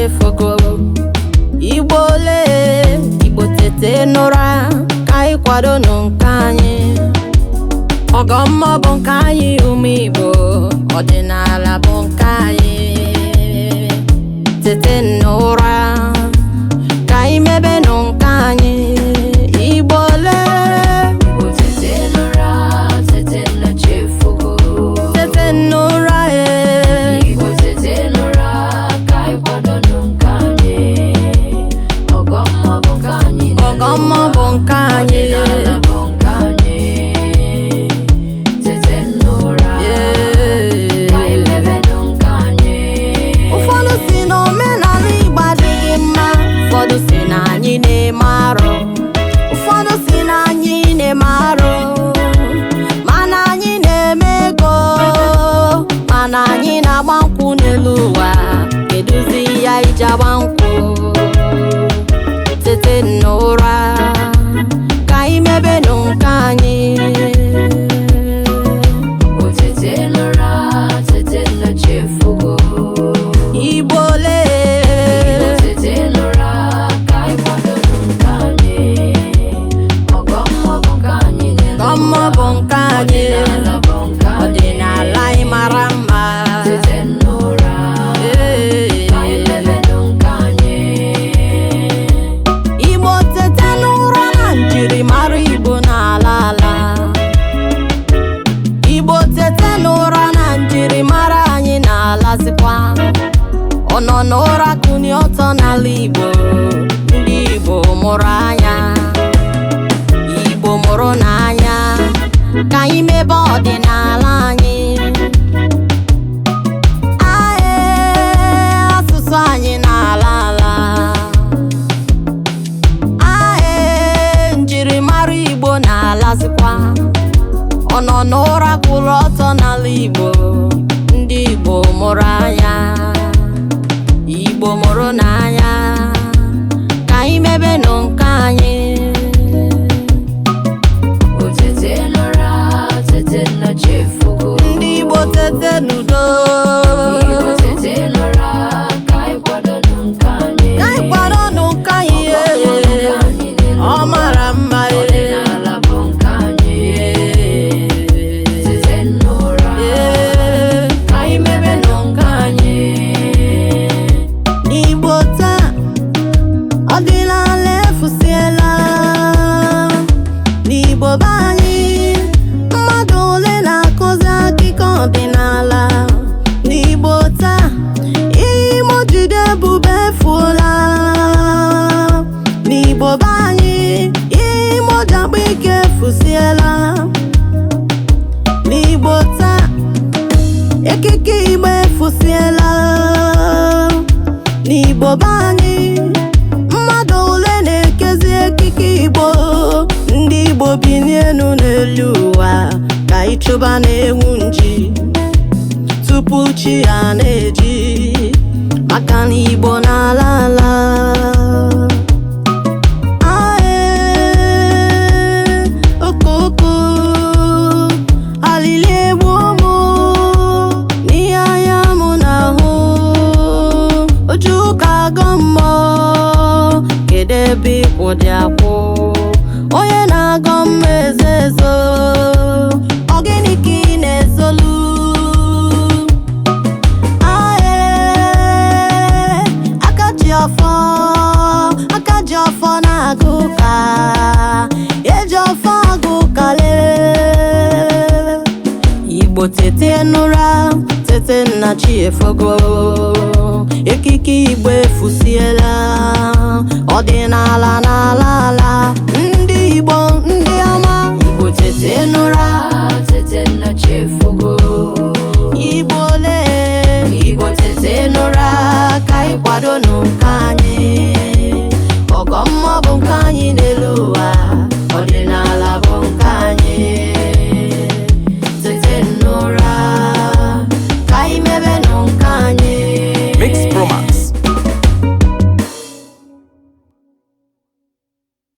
efogo. Igbo lee, Igbo tete n'ụra, ka anyị kwadonụ nke anyị. Ọgọmmọ bụ nke anyị, ụmụ Igbo, ọdịnala bụ nke anyị. Tete n'ụra, ka anyị mebenụ nke anyị. Igbo lee, Igbo tete n'ụra, tete na chi efogo. Tete n'ụra e. Igbo tete n'ụra, ka anyị kwadonụ nke anyị. Ọgọmmọ bụ nke anyị n'elu Ọgọmmọ ụwa. bụ nke anyị. Ọdịnala bụ nke anyị. Tete n'ụra, ka anyị mebenụ nke anyị. Ụfọdụ si na omenala Igbo adịghị mma, ụfọdụ si na anyị na-eme arụ, ụfọdụ si na anyị na-eme arụ, mana anyị na-eme ego, mana anyị na-agba nkwụ n'elu ụwa. Kedụzi ya iji agba nkwụ? Tete n'ụra, ka anyị mebenụ nke anyị. O tete n'ụra, tete na chi efogo. Igbo lee. Igbo tete n'ụra, ka anyị kwadonụ nke anyị. Ọgọmmọ bụ nke anyị n'elu Ọgọmmọ ụwa. bụ nke anyị. Ọdịnala bụ nke anyị. Ọdịnala anyị mara mma. Tete n'ụra, Ee. ka anyị mebenụ nke anyị. Igbo tete n'ụra na njirimara Igbo n'ala ala. Igbo tete n'ụra na njirimara anyị na-alazikwa. Ọ nọ n'ụra kụnye ọtọ n'ala Igbo. Ndị Igbo mụrụ anya, Igbo mụrụ n'anya, ka anyị mebe ọdịnala anyị. Ae, asụsụ anyị na-ala ala. Ae, njirimara Igbo na-alazikwa. Ọ nọ n'ụra kwụrụ ọtọ n'ala Igbo. Ndị Igbo mụrụ anya, Igbo mụrụ n'anya, ka anyị mebenụ nke anyị. O tete n'ụra, tete na chi efogo. Ndị Igbo tete n'udo. Igbo tete n'ụra, ka anyị kwadonụ nke anyị. Ka anyị kwadonụ nke anyị. Ọgọmmọ bụ nke anyị n'elu Ọ ụwa. mara mma e. Ọdịnala bụ nke anyị. Tete n'ụra, Ee. ka anyị mebenụ nke anyị. N'Igbo taa, ọdịnala efusiela. N'Igbo be anyị, mmadụ ole na-akụzi akụkọ ọdịnala? N'Igbo taa, ihe Imo jide ebube efuola. N'Igbo be anyị, ihe Imo ji akpa ike efusiela. N'Igbo taa, ekike Igbo efusiela. N'Igbo be anyị, mmadụ ole na-ekezi ekike Igbo? Ndị Igbo binienu n'elu ụwa, ka ịchụba na-enwu nji tupu chi ya na-eji, maka na Igbo na-ala ala. Ae, okoko alili egbu ụmụ n'ihe anya mụ na-ahụ. Oju ụka agọ mmụọ, kedu ebe ịkwụ dị akwụ? Onye na-agọ mma ezo ezo, ọ gịnị ka ị na-ezolu? Ae, aka ji ọfọ, aka ji ọfọ na-agụ ụka, eji ọfọ agụ ụka lee. Igbo tete n'ụra, tete nna, chi efogo. Ekike Igbo efusiela, ọdịnala n'ala ala. Ndị Igbo, ndị ọma, Igbo tete n'ụra. Tete na chi efogo. Igbo lee, Igbo tete n'ụra, ka anyị kwadonụ nke anyị. Ọgọmmọ bụ nke anyị.